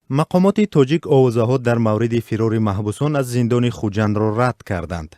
Мақомоти тоҷик овозаҳо дар мавриди фирори маҳбусон аз зиндони Хуҷандро рад карданд.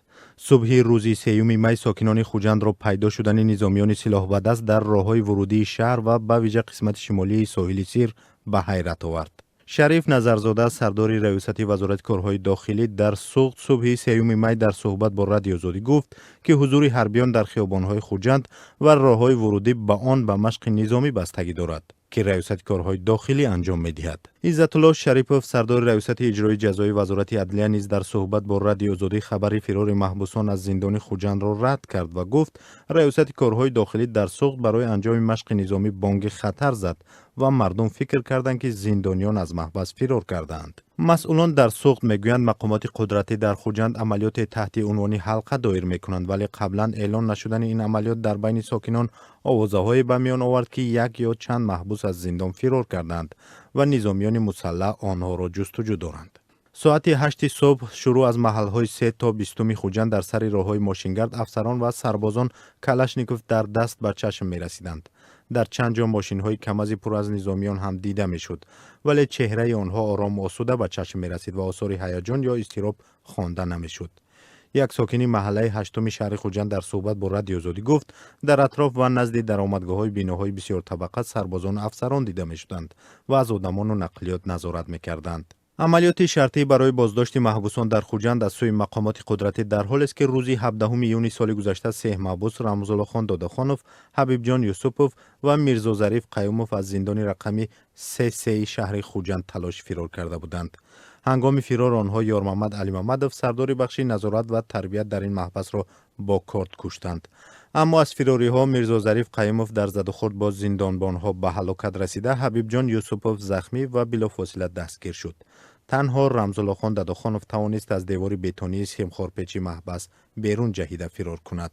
Субҳи рӯзи 3 май сокинони Хуҷандро пайдо шудани низомиёни силоҳбадаст дар роҳҳои вурудии шаҳр ва ба вижа қисмати шимолии соҳили Сир ба ҳайрат овард. Шариф Назарзода, сардори Раёсати Вазорати корҳои дохилӣ дар Суғд, субҳи 3 май дар суҳбат бо Радиои Озодӣ гуфт, ки ҳузури ҳарбиён дар хиёбонҳои Хуҷанд ва роҳҳои вурудӣ ба он ба машқи низомӣ бастагӣ дорад, ки Раёсати корҳои дохилӣ анҷом медиҳад. Иззатулло Шарипов, сардори Раёсати иҷрои ҷазои Вазорати адлия, низ дар суҳбат бо Радиои Озодӣ хабари фирори маҳбусон аз зиндони Хуҷандро рад кард ва гуфт, Раёсати корҳои дохилӣ дар Суғд барои анҷоми машқи низомӣ бонги хатар зад ва мардум фикр карданд, ки зиндониён аз маҳбас фирор кардаанд. Масъулон дар Суғд мегӯянд, мақомоти қудратӣ дар Хуҷанд амалиёте таҳти унвони «Ҳалқа» доир мекунанд, вале қаблан эълон нашудани ин амалиёт дар байни сокинон овозаҳое ба миён овард, ки як ё чанд маҳбус аз зиндон фирор карданд ва низомиёни мусаллаҳ онҳоро ҷустуҷӯ доранд. Соати 8-и субҳ шурӯъ аз маҳалҳои 3 то 20-уми Хуҷанд дар сари роҳҳои мошингард афсарон ва сарбозон Калашников дар даст ба чашм мерасиданд. Дар чанд ҷо мошинҳои Камази пур аз низомиён ҳам дида мешуд, вале чеҳраи онҳо орому осуда ба чашм мерасид ва осори ҳаяҷон ё изтироб хонда намешуд. Як сокини маҳаллаи ҳаштуми шаҳри Хуҷанд дар суҳбат бо Радиои Озодӣ гуфт, дар атроф ва назди даромадгоҳҳои биноҳои бисёртабақа сарбозону афсарон дида мешуданд ва аз одамону нақлиёт назорат мекарданд. Амалиёти шартӣ барои боздошти маҳбусон дар Хуҷанд аз сӯи мақомоти қудратӣ дар ҳолест, ки рӯзи 17 июни соли гузашта се маҳбус, Рамзуллохон Додохонов, Ҳабибҷон Юсупов ва Мирзозариф Қаюмов, аз зиндони рақами сесеи шаҳри Хуҷанд талоши фирор карда буданд. Ҳангоми фирор онҳо Ёрмамад Алимамадов, сардори бахши назорат ва тарбият дар ин маҳбасро бо корд куштанд. Аммо аз фирориҳо Мирзозариф Қаюмов дар задухӯрд бо зиндонбонҳо ба ҳалокат расида, Ҳабибҷон Юсупов захмӣ ва билофосила дастгир шуд. Танҳо Рамзуллохон Дадохонов тавонист аз девори бетонии симхорпечи маҳбас берун ҷаҳида фирор кунад.